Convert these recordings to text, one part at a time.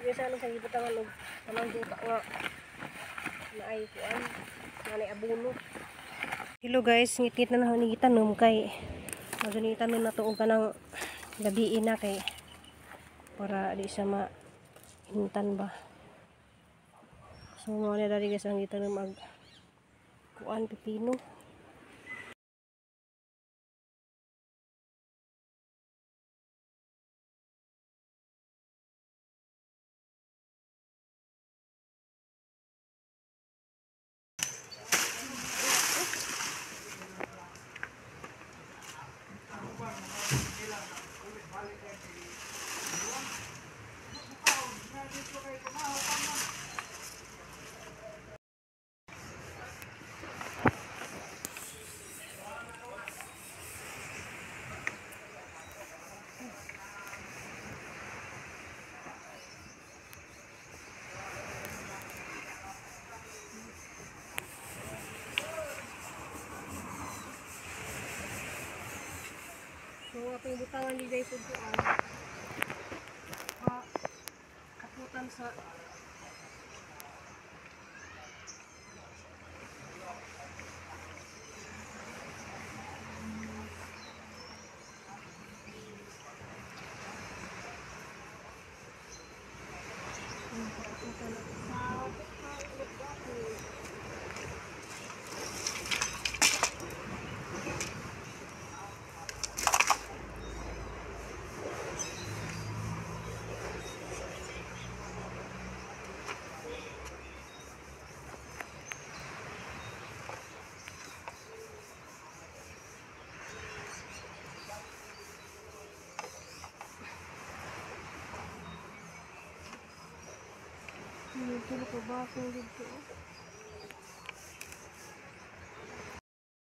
Kaysa ano sa gibutangan og kanang duta nga naay kuan, naay abono. Hello guys, ngit-ngit na na ni gitanom kay medyo ni tanom na to og kanang gabi na kay para di siya maintan ba. So mo na dali guys ang gitanom og kuan pipino. So atong butangan di guys ug kuan. Kaputan sa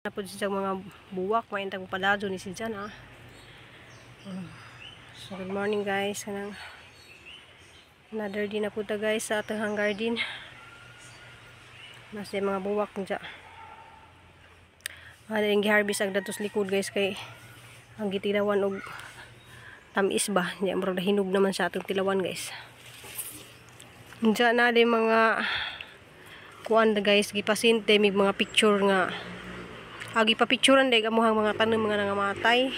Napod siya mga buwak, maintang palado ni si Jan ah. So good morning guys, kanang another day na po ta guys sa atong garden. Nasa mga buwak dyan. Ang gi-harvest ang datos likod guys kay ang gitilawan og tamis ba, diya murag hinog naman sa atong tilawan guys. Diyan na din mga kuan da guys, gipasinte may mga picture nga gipapicturean day amuhang mga tanom mga nangamatay.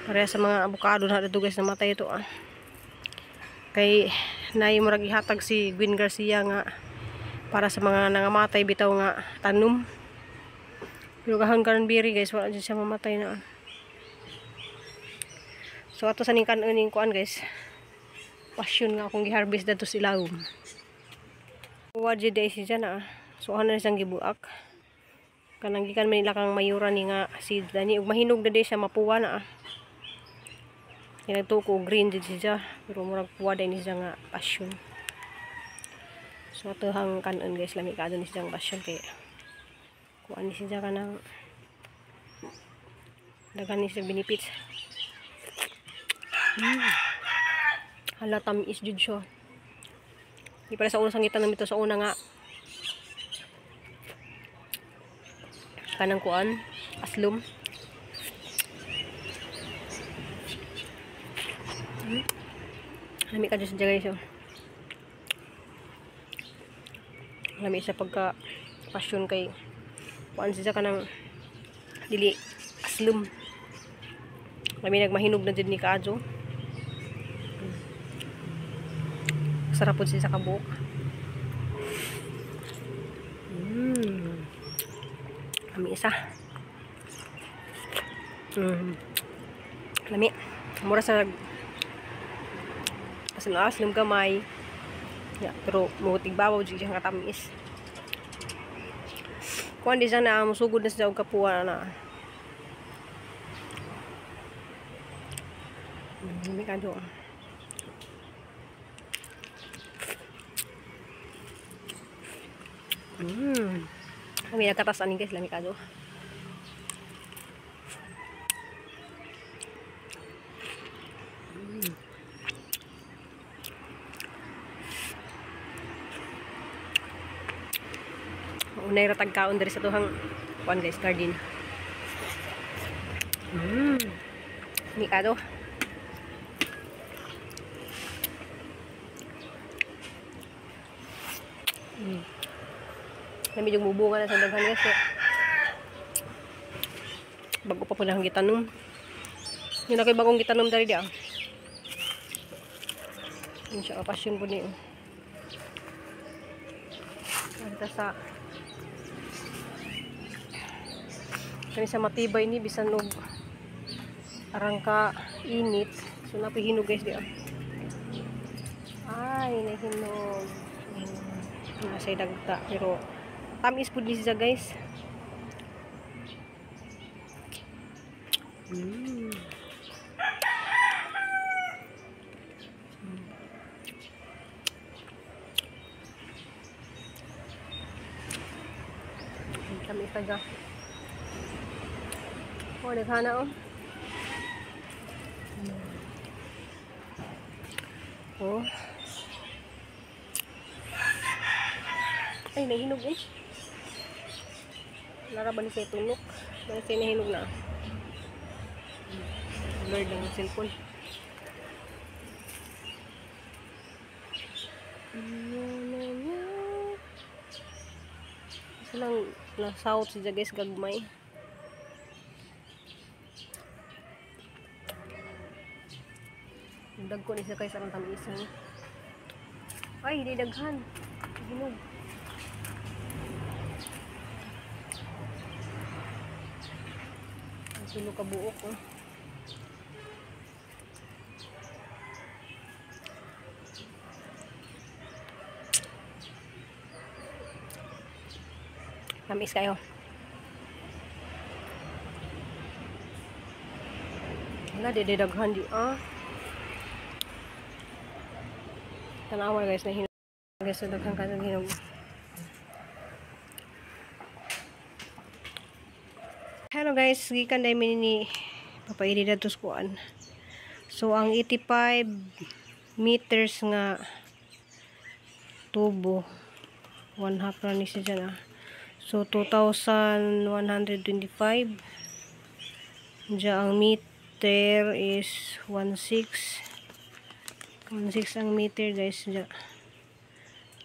Pareha sa mga abukado na dito guys, namatay ito ah. Kay naay murag ihatag si Gwen Garcia nga para sa mga nangamatay bitaw nga tanom. Pero kahon karon biri guys, wala jud siya mamatay na. So ato sa ning kan-oning kuan guys. Passion nga akong gi-harvest dadto sa ilawom. Wa jud day si Jan ah. So ana siyang gibuak. Kanang gikan man nila kang mayura ni nga seed dani ug mahinog na day siya, mapuwa na ah. Kinagtuko green jud siya pero murag puwa day ni siya nga passion. So ato hang kanon guys, lami kaadto ni siyang passion kay kuan ni siya kanang daghan ni siya benefits. Hala, tamis jud siya. Di para sa una sangitan nami to sa una nga kanang kuan aslum. Lami ka jud siya guys. Oh. Lami siya pagka passion kay kuan siya kanang dili aslum. Lami nagmahinog na jud ni kaadyo. Sarap po siya sa kabuok. Lami isa. Lami. Mura sa aslum gamay. Ya, pero mutig babaw jud siya katamis. Kuan di siya na musugod na siya og kapuwa na. Lami kadyo. Kami nagkatas ani guys, lami kadyo. Unay ra tagkaon diri sa tuhang kuan guys, garden. Lami kadyo. Lami yung bubunga na sa daghan guys. Eh. Bago pa pala ang gitanom. Yun na kayo bagong gitanom dari di ah. Yun siya, passion po niyo. Anta sa kani sa matibay ni bisan og arangka init. So napihinog guys di ah. Ay, nahinog. Nasa dagta pero tamis pud ni siya guys. Tamis taga. Oh, naghana oh. Oh. Ay, nahinog eh. Laraban ni siya tunok. May siya nahinog na. Blurred lang ang cellphone. Isa lang na south siya guys, gagmay. Dagko ni siya guys ang tamisan. Ay, hindi daghan. Hinog. Ang tulo ka buok oh. Tamis kayo. Wala, di daghan di ah. Tanawa guys na hinog. Guys, daghan ka ng hinog. Hello guys, gikan dai mi ni Papa Eddie dadto sa kuan. So ang 85 meters nga tubo, 1/2 ra ni siya dyan, ah. So 2,125. Diyan ang meter is 1.6. 1.6 ang meter guys diyan.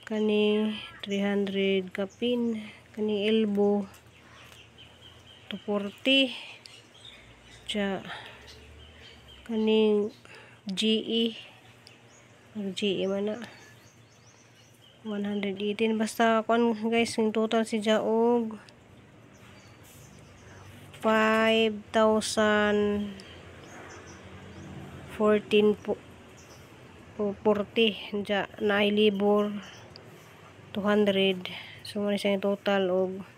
Kani 300 kapin, kani elbow 240. Diyan kaning GE, ang GE man na 118. Basta kuan guys, yung total si og 5,014 po 40. Diya naay libor 200. So mo ni siya yung total og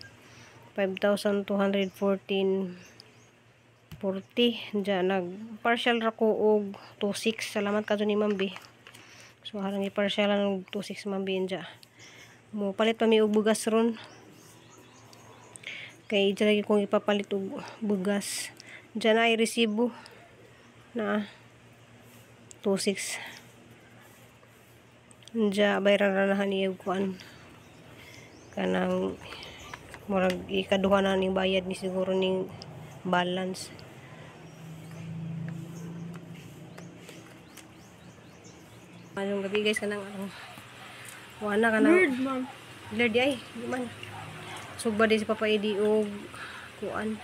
5,214.40. Diya nag partial ra ko og 26. Salamat ka ni Ma'am B. So harang i-partialan og 26 Ma'am B diya. Mo palit pa mi og bugas ron. Kay diya lagi kong ipapalit og bugas. Diya na ay resibo na 26. Diya bayran ra na niya og kuan. Kanang murag ikaduha na ning bayad ni siguro ning balance. Anong gabi guys kanang ano. Wala kanang Weird man. Blurred di ay, di man. Sugba di si Papa Eddie og kuan.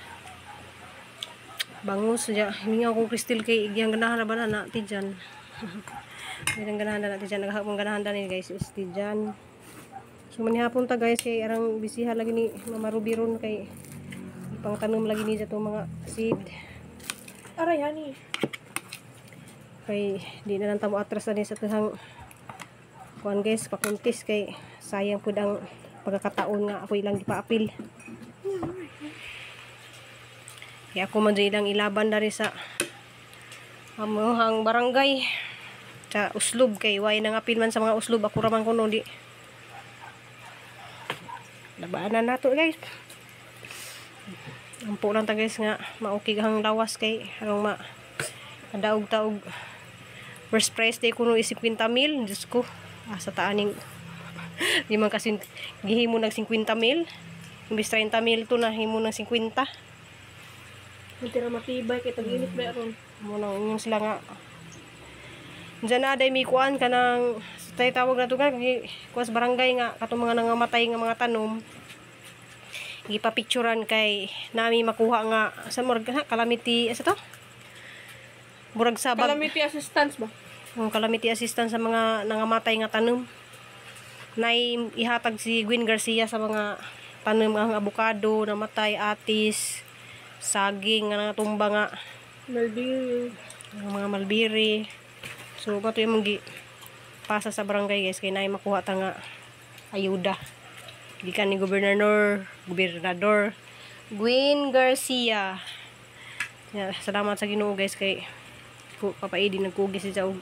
Bangus diya. Himingaw kong Crystal kay iyang ganahan na ba na na tijan. Iyang ganahan na tijan. Naghapon ganahan na ni guys is tijan. So manihapon ta guys kay arang bisiha lagi ni Mama Ruby ron kay ipangtanom lagi ni sa mga seed. Aray honey. Kay di na lang tamo atras na ni sa tuhang kuan guys, pakuntis kay sayang pud ang pagkakataon nga ako ilang gipaapil. Kaya ako man ilang ilaban dari sa amuhang barangay sa uslob kay way nang apil man sa mga uslob, ako ra man kuno di. Labanan nato guys. Ampo lang ta guys nga maukig ang lawas kay arong ma kadaog-taog. First prize day kuno is 50 mil. Diyos ko, asa taaning di man kasi gihimo nag 50 mil. Imbis 30 mil to na himo ng 50. Hindi ra matibay kay tag-init ba ron. Mo nang ingon sila nga. Diyan na day mi kuan kanang tay tawag na to ka kuas barangay nga katong mga nangamatay nga mga tanom. Gipapicturan kay nami makuha nga sa murag ha, calamity asa to? Murag sa bag, Calamity assistance ba? Ang calamity assistance sa mga nangamatay nga tanom. Nay ihatag si Gwen Garcia sa mga tanom, ang abukado, namatay, atis, saging nga natumba nga, Melby. ang mga malbiri. So kato yung gi pasa sa barangay, guys, kay naay makuha ta nga ayuda. Gikan ni Gobernador Gwen Garcia. Ya, salamat sa Ginoo, guys, kay ku Papa Edi nagkugi siya og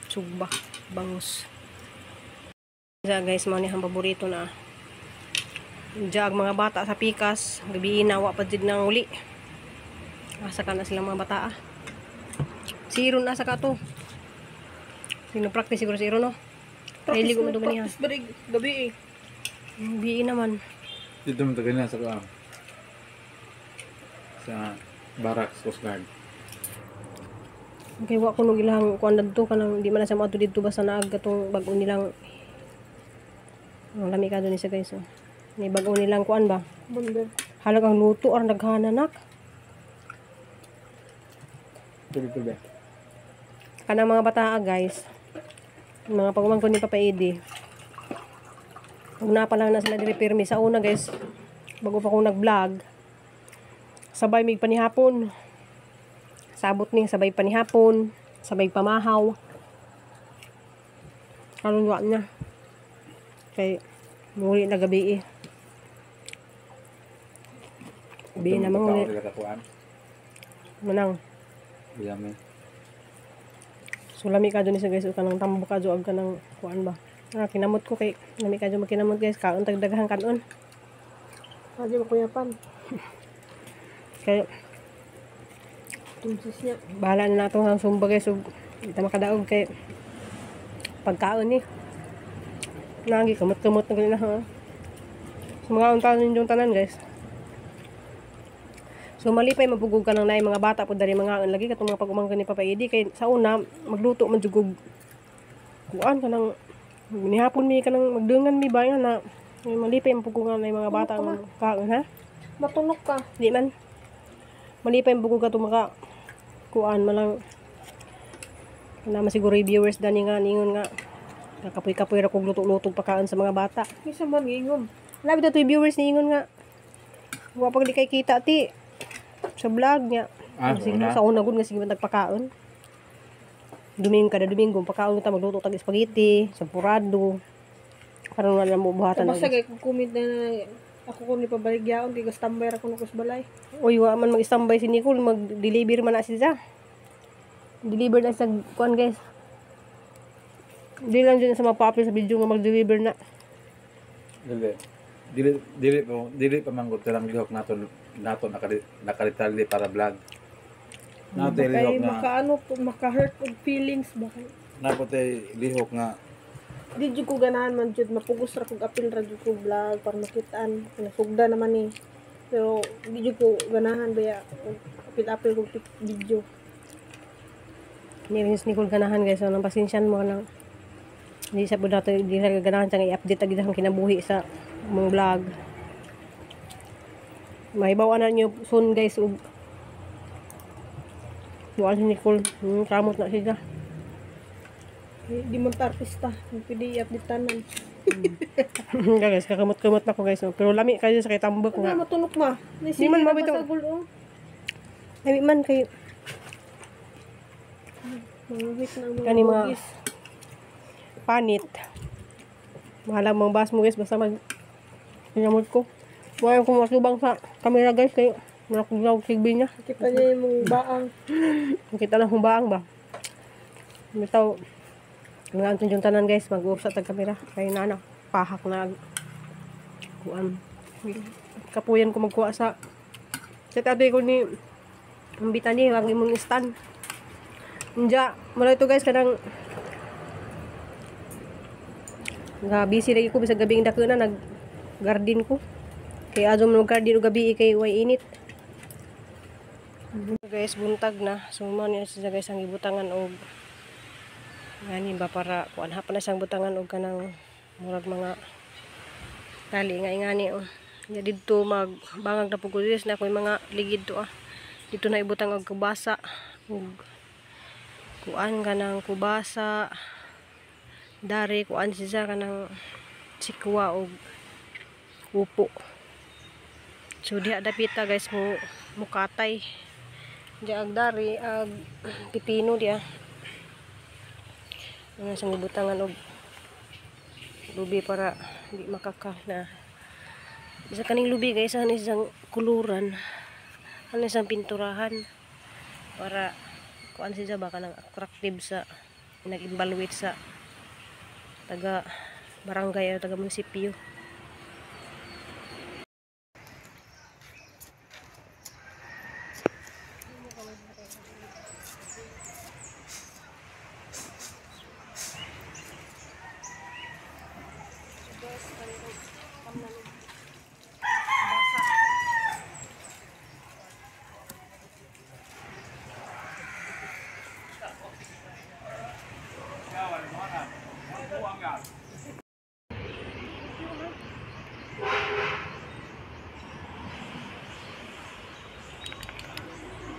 sugba, bangus. Sa guys, mao ni ang paborito na. Diya ang mga bata sa pikas, gabi na wa pa jud nang uli. Asa ka na sila mga bata ah. Si Iron asa ka to? Sino practice siguro si Iron, no? Dili ko man niya. Practice ba rin gabi eh. Gabi naman. Dito mo tagal na sa kuan. Sa Barracks Coast Guard. Okay, wa ko nung ilang kuan dadto kanang di man na siya moadto didto basta naag katong bag-o nilang. Ang lami ka ni siya, guys, oh. May bag-o nilang kuan ba? Bundle. Halag ang luto ar naghana nak. Tubig tubig. Kanang mga bata, guys. Mga pagumangkon ni Papa Edi. Ug na pa lang na sila diri pirmi sa una, guys. Bago pa ko nag-vlog. Sabay mig panihapon. Sabot ning sabay panihapon, sabay pamahaw. Karon wa na. Kay muli na gabi eh. Gabi na mga uli. Kuan. Manang. Bilami. So lami ka dun sa, guys, o kanang tambo ka ag kanang kuan ba. Ah, kinamot ko kay lami ka makinamot, guys, kaon tagdaghang kanon. Kasi mo kuya pan. Kay Tumsis niya. Bahala na nato ang sumba, guys, ug di ta makadaog kay pagkaon ni. Nagi kamot-kamot na ganina ha. So mga unta ninyong tanan, guys. So malipay mapugog ka ng naay mga bata po dari mga lagi katong mga pag-umangkon ni Papa Edi kay sa una magluto man jud og kuan kanang nihapon mi kanang magdungan mi ba nga na malipay mapugog nga naay mga bata ang kaon ha. Matunok ka. Di man. Malipay mapugog ka maka kuan man lang na siguro yung viewers dani nga ningon nga kakapoy-kapoy ra kog luto-luto pagkaon sa mga bata. Isa man giingom. Labi na to yung viewers niingon nga wa pag di kay kita ti sa vlog niya. Ah, Sige, una. sa una gud nga sige man tagpakaon. Domingo kada Domingo pakaon ta magluto tag spaghetti, sampurado. Para wala na mo buhatan. Basta kay kung comment na ako ko ni pabaligyaon kay gastambay ra ko kus balay. Uy, wa man mag-standby si Nicole, mag-deliver man na siya. Deliver na sa kuan, guys. Di lang dyan sa mapapil sa video nga mag-deliver na. Dili. Dili dili pa dili pa manggod lang lihok nato nato nakalitalli para vlog. Nato Kay lihok nga makaano maka-hurt og feelings ba kay. Nato lihok nga. Di jud ko ganahan man jud mapugos ra kog apil ra jud ko vlog para makitaan. Nasugda naman eh. Pero di jud ko ganahan baya og apil-apil kog video. Hindi rin si Nicole ganahan, guys. So, nang pasensyan mo lang. Hindi sa po nato, hindi na ganahan siya nga i-update agad ang kinabuhi sa mong vlog. Mahibaw na niyo soon, guys. Ug buwan si Nicole. Kamot na siya. Di man ta artista, hindi pwede i-update tanan. Guys, kakamot-kamot na ko, guys. No? Pero lami kayo sa kay tambok Ano nga. matunok ma? Di man mabitaw. Sa gulo. Lami man kay Manguhit na ang mga Kani mga bugis. Panit. Mahala mga bas mo, guys, basta mag pinamot ko. Wala ko masubang sa camera, guys, kay wala ko daw sigbi niya. Kita niya yung mga baang. Makita lang kung baang ba. Bitaw mga anton yung tanan, guys, mag-uop sa tag camera kay na ano, pahak na kuan. Kapuyan ko magkuha sa sa tabi ko ni ang ni ang imong stand. Unja, mula ito, guys, kanang nga busy lagi ko bisag gabi ang dako na nag garden ko. Kay azo mo garden og gabi kay way init. Guys, buntag na. So mo niya siya, guys, ang gibutangan og ngani ba para kuan hapon na siyang butangan og kanang murag mga tali nga ingani oh. Ya didto magbangag na pud ko guys na ako'y mga ligid to ah. Dito na ibutang og kubasa ug kuan kanang kubasa dari kuan siya kanang sikwa og upo. So diha dapita guys mo mukatay. Diha ag dari ag pipino diha. Mga siyang ibutangan og lubi para di makaka na. Isa kaning lubi guys, ano isang kuluran, ano isang pinturahan para kuan siya ba kanang attractive sa nag-evaluate sa taga barangay o taga munisipyo.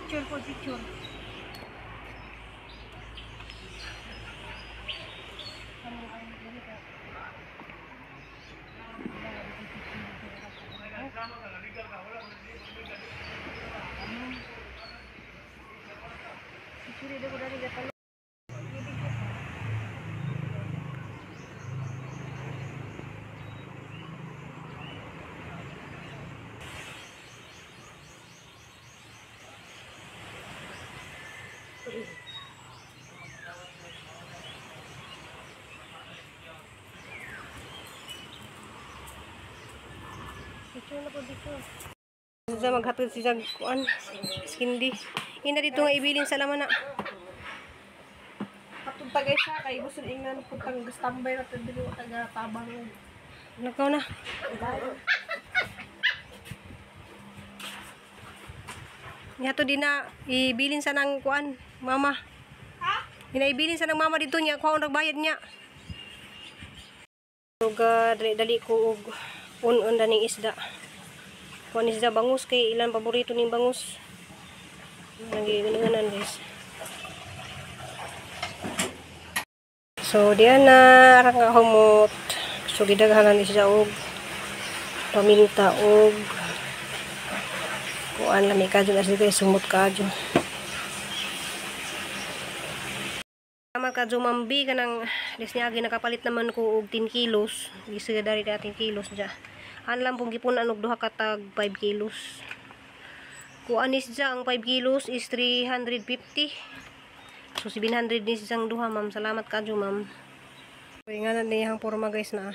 Picture po, picture. Picture na po dito. Siya maghatid siya kuan skindi. Ina dito nga ibilin sa laman na. Katong tagay siya kay gusto ingnan putang gastambay na dili taga tabang. Nakaw na. Niya to din na ibilin sa nang kuan mama. Ha? Ina ibilin sa nang mama dito niya kuan nagbayad niya. Ug dali ko og un-un daning isda. Kuan isda bangus kay ilan paborito ning bangus. Nagiganan guys. So diyan na arang ka humot. So gidaghanan isda og paminta og kuan lami kadyo na siya guys, sumot kadyo. Salamat kadyo mambi kanang des niya nakapalit naman ko og 10 kilos. Gisuya dari 10 kilos dya. Han lang pong gipunan og duha ka tag 5 kilos. Kuan is dya ang 5 kilos is 350. So 700 ni siyang duha ma'am. Salamat kadyo ma'am. So inganan niya ang porma guys na.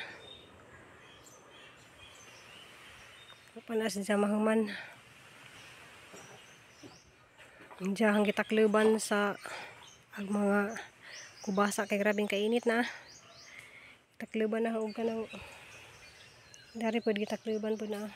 Panas siya mahuman. Diyan ang gitakluban sa ang mga kubasa kay grabing kainit na. Takluban na og kanang dari pud gitakluban pud na.